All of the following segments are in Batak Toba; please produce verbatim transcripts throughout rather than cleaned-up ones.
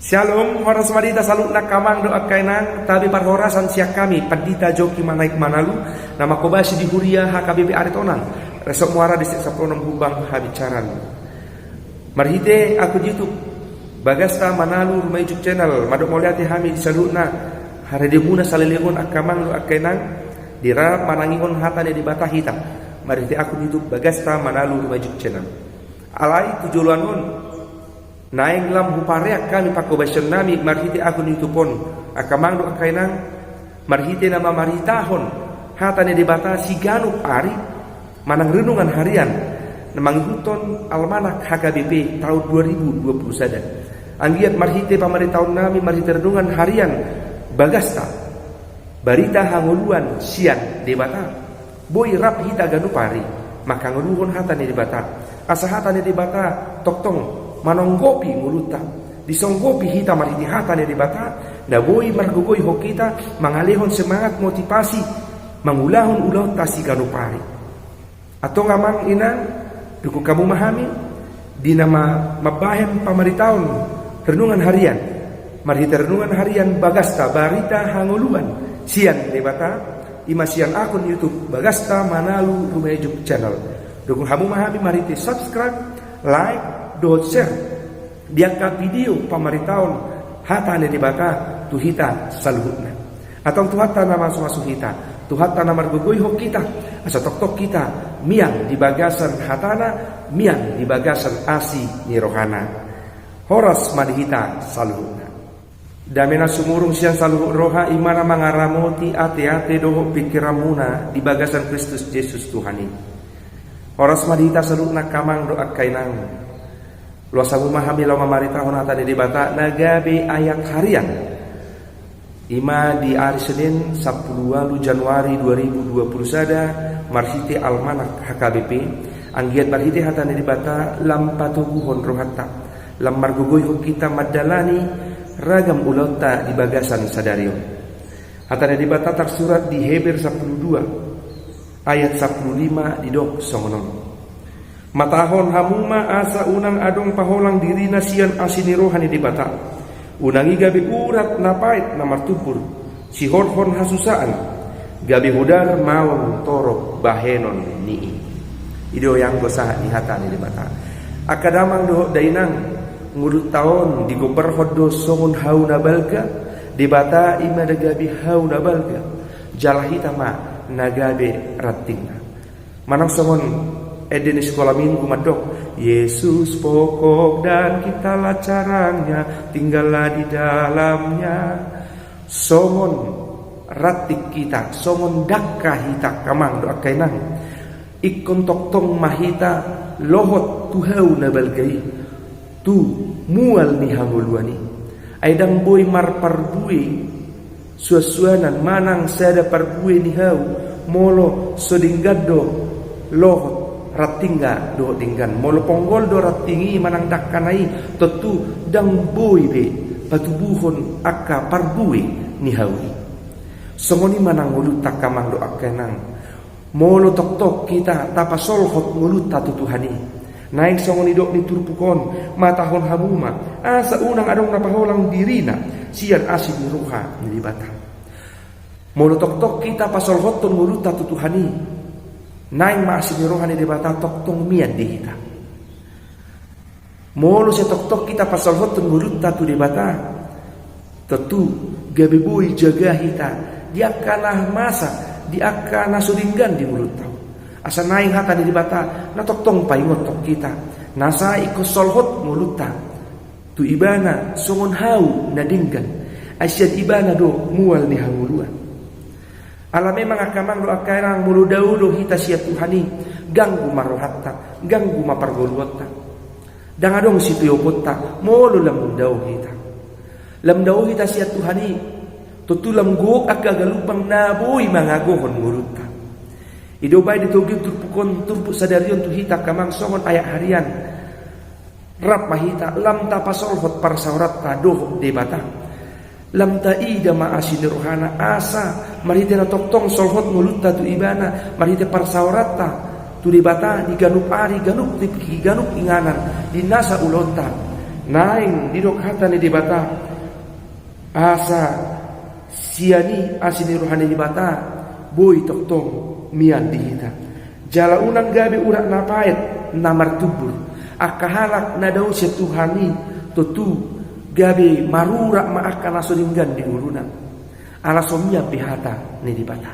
Syalom, horas ma di hita saluhutna angka amang dohot angka inang. Tabi parhorasan sian hami Pandita Joki Manaik Manalu, na mangkobasi di Huria H K B P Aritonang, Resort Muara, Distrik Sampulu Onom, Humbang, Habicharan. Marhite akun YouTube Bagasta Manalu Ruma Ijuk Channel, mandok mauliate hami di saluhutna haradeonmuna saleleng on angka amang dohot angka inang, di rap manangihon hata ni Debata hita marhite akun YouTube Bagasta Manalu Ruma Ijuk Channel. Alai tu joloan on, naeng lam hupareak hami pangkobasion nami marhite akun YouTube on, angka amang dohot angka inang, marhite na mamaritahon hata ni Debata siganup ari manang renungan harian na mangihuthon almanak H K B P taon dua ribu dua puluh sada. Anggiat marhite pamaritahon nami marhite renungan harian Bagasta, barita hangoluan sian Debata, boi rap hita ganup ari manghangoluhon hata ni Debata, asa hata ni Debata tongtong manonggopi ngolunta. Disonggopi hita marhite hata ni Debata, na boi margogoihon hita, mangalehon semangat, motivasi mangulahon ulaonta siganup ari. Antong amang inang, dukung hamu ma hami di na ma-, mambahen pamaritahon renungan harian marhite renungan harian Bagasta, barita hangoluan sian Debata, i ma sian akun YouTube Bagasta Manalu Ruma Ijuk Channel. Dukung hamu ma hami marhite subscribe, like, dohot share di angka video pamaritahon hata ni Debata tu hita saluhutna. Antong Tuhanta na mamasu-masu hita, Tuhanta na margogoihon hita, asa tongtong hita mian di bagasan hatana, mian di bagasan asi ni rohana. Horas ma di hita saluhutna. Dame na sumurung sian saluhut roha, i ma na mangaramoti ateate dohot pingkiranmuna di bagasan Kristus Jesus Tuhan i. Horas ma di hita saluhutna angka amang dohot angka inang. Loas hamu ma hami laho mamaritahon hata ni Debata na gabe ayat harian, i ma di ari Senin sampulu ualu Januari dua ribu dua puluh sada, marhite almanak H K B P. Anggiat marhite hata ni Debata lam patoguhon rohanta, lam margogoihon hita mandalani ragam ulaonta di bagasan sadari on. Hata ni Debata tarsurat di Heber sampulu dua ayat sampulu lima, didok songon on: Matahon hamu ma asa unang adong paholang dirina sian asi ni roha ni Debata. Unang i gabe urat na paet na martumbur, sihorhon hasusaan, gabe hodar maon torop bahenon ni i. I do anggo sahat ni hata ni Debata. Angka damang dohot dainang, ngolunta on digombarhon do songon hau na balga. Debata i ma na gabe hau na balga, jala hita ma na gabe rantingna. Manang songon ende ni sikola minggu mandok, Yesus pokok dan kitalah carangnya, tinggallah di dalamnya. Songon ranting hita, songon dangka hita angka amang dohot angka inang, ingkon tongtong ma hita lohot tu hau na balga i, tu mual ni hangoluan i. Ai ndang boi marparbue suansuanan manang sada parbue ni hau molo so denggan do lohot rantingna dohot denggan. Molo ponggol do ranting i manang dangkana i, tontu ndang boi be patubuhon angka parbue ni hau i. Songon i ma nang ngolunta angka amang dohot angka inang. Molo tongtong hita tapasolhot ngolunta tu Tuhan i, naeng songon nidok ni turpuk on, matahon hamu ma asa unang adong na paholang dirina sian asi ni roha ni Debata. Molo tongtong hita pasolhothon ngolunta tu Tuhan i, naeng ma asi ni roha ni Debata tongtong mian di hita. Molo sai tongtong hita pasolhothon ngolunta tu Debata, tontu gabe boi jaga hita di angka na masa, di angka na so denggan di ngolunta on. Asa naeng hata ni Debata na tongtong paingothon hita, nasa ingkon solhot ngolunta tu Ibana songon hau na denggan, ai sian Ibana do mual ni hangoluan. Ala memang angka amang dohot angka inang, molo dao do hita sian Tuhan i, ganggu ma rohanta, ganggu ma parngoluonta. Ndang adong siteoponta molo lam dao hita. Lam dao hita sian Tuhan i, tontu lam gok angka galumbang na boi mangagohon ngolunta. I do umbahen ditogihon turpuk on, turpuk sadari on tu hita angka amang, songon ayat harian. Rap ma hita lam tapasolhot parsaoranta dohot Debata. Lam taida ma asi ni rohana asa marhite na tongtong solhot ngolunta tu Ibana, marhite parsaoranta tu Debata di ganup ari, ganup tingki, ganup inganan, di nasa ulaonta, Naeng didok hata ni Debata, asa sian i asi ni roha ni Debata boi tongtong mian di hita. Jala unang gabe urat na paet na martumbur. Angka halak na dao sian Tuhan i, tontu gabe marurat ma angka na so denggan di ngoluna. Ala so mian be hata ni Debata.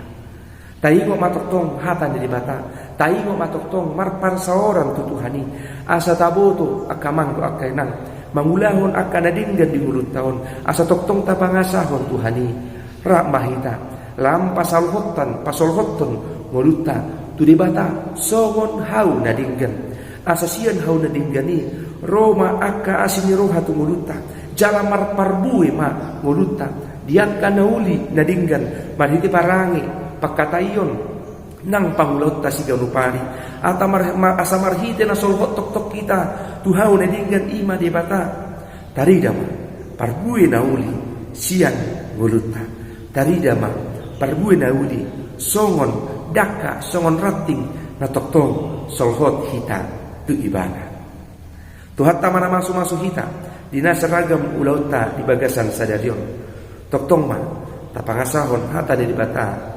Taingot ma tongtong hata ni Debata, taingot ma tongtong marparsaoran tu Tuhan i, asa taboto angka amang dohot angka inang, mangulahon angka na denggan di ngolunta on, asa tongtong tapangasahon Tuhan i. Rap ma hita, lam pasolhothon, pasolhothon ngolunta tu Debata songon hau na denggan. Asa sian hau na denggan i, ro ma angka asi ni roha tu ngolunta, jala marparbue ma ngolunta di angka na uli na denggan, marhite parange, pangkataion, nang pangulaonta siganup ari. Ata mar-, ma-, asa marhite na solhot tongtong hita tu hau na denggan, i ma Debata. Tarida ma parbue na uli sian ngolunta. Tarida ma parbue na uli songon dangka, songon ranting na tongtong solhot hita tu Ibana. Tuhanta ma na masumasu hita di na seragam ulaonta di bagasan sadari on. Tongtong ma tapangasahon hata ni Debata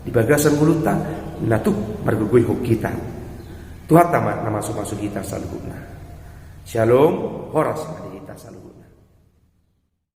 di bagasan ngolunta, na tuk margogoihon hita. Tuhanta ma na masumasu hita saluhutna. Syalom, horas ma di